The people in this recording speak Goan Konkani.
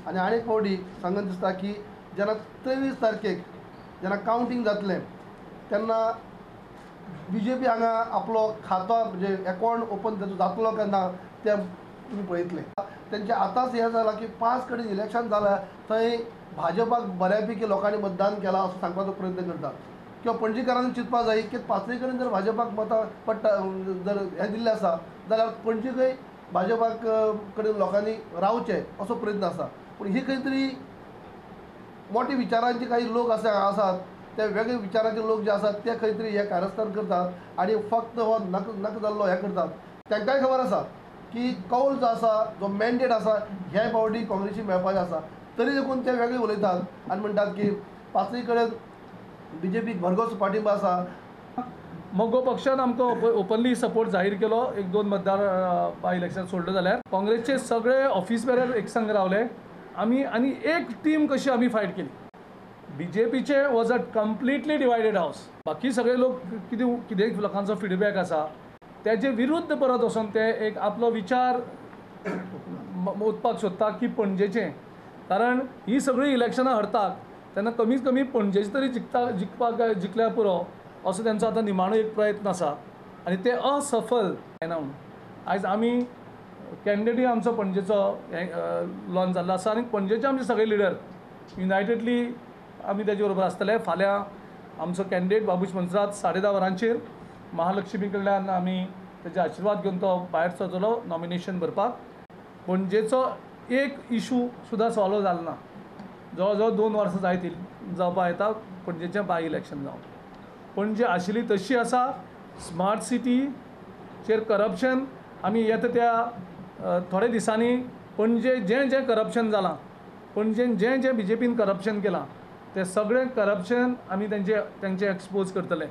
आनी आनीक फावटी सांगन दिसता की जेन्ना 23 तारखेक जेन्ना कावंटींग जातलें तेन्ना बी जे पी हांगा आपलो खातो म्हणजे एकावंट ओपन ताचो जातलो काय ना तें तुमी पळयतले. तेंचें आतांच हें जालां की 5 कडेन इलेक्शन जालां थंय भाजपाक बऱ्यापैकी लोकांनी मतदान केलां असो सांगपाचो प्रयत्न करता. किंवा पणजीकारांनी चिंतपा जाय की 5 कडेन जर भाजपाक मतां पडटा जर हें दिल्लें आसा जाल्यार पणजीकय भाजपाक कडेन लोकांनी रावचें असो प्रयत्न आसा. पूण ही खंय तरी मोटे विचारांचे काही लोक असे आसात, ते वेगळे विचारांचे लोक जे आसात ते खंय तरी हे कारस्थान करतात आनी फक्त हो नक नक जाल्लो हें करतात. तांकांय खबर आसा की कौल जो आसा, जो मॅन्डेट आसा ह्या फावटी काँग्रेसी मेळपाचें आसा, तरी देखून ते वेगळे उलयतात आनी म्हणटात की 5 कडेन बी जे पीक भरघोस पाठिंबो आसा. मगो पक्षान आमकां ओपनली सपोर्ट जाहीर केलो. 1-2 मतदार बाय इलेक्शन सोडलो जाल्यार काँग्रेसचे सगळे ऑफिस बेरर एकसंग रावले आमी आनी एक टीम कशी आमी फायट केली. बी जे पीचे was a completely divided house. बाकी सगळे लोक कितें कितें लोकांचो फिडबॅक आसा त्याचे विरुद्ध परत वचोन ते एक आपलो विचार ओतपाक सोदता की पणजेचें, कारण ही सगळीं इलेक्शनां हरतात तेन्ना कमीत कमी पणजेचें तरी जिखपाक जिखल्यार पुरो असो तेंचो आतां निमाणो एक प्रयत्न आसा आनी ते असफल जायना म्हणून आयज आमी कॅन्डिडेटूय आमचो पणजेचो लॉन्च जाल्लो आसा आनी पणजेचे आमचे सगळे लिडर युनायटेडली आमी तेजे बरोबर आसतले. फाल्यां आमचो कॅन्डिडेट बाबूश मोन्सेरात 10:30 वरांचेर महालक्ष्मी कडल्यान आमी तेजे आशिर्वाद घेवन तो भायर सरतलो नॉमिनेशन भरपाक. पणजेचो एक इशू सुद्दां सॉल्व जालो ना, जवळ जवळ 2 वर्सां जायत जावपाक येता पणजेचें बाय इलेक्शन जावन. पणजे आशिल्ली तशी आसा, स्मार्ट सिटीचेर करप्शन आमी येता त्या थोडे दिसांनी पणजे जें जें करप्शन जालां, पणजेन जें जें बी जे पीन करप्शन केलां तें सगळें करप्शन आमी तेंचे एक्सपोज करतले.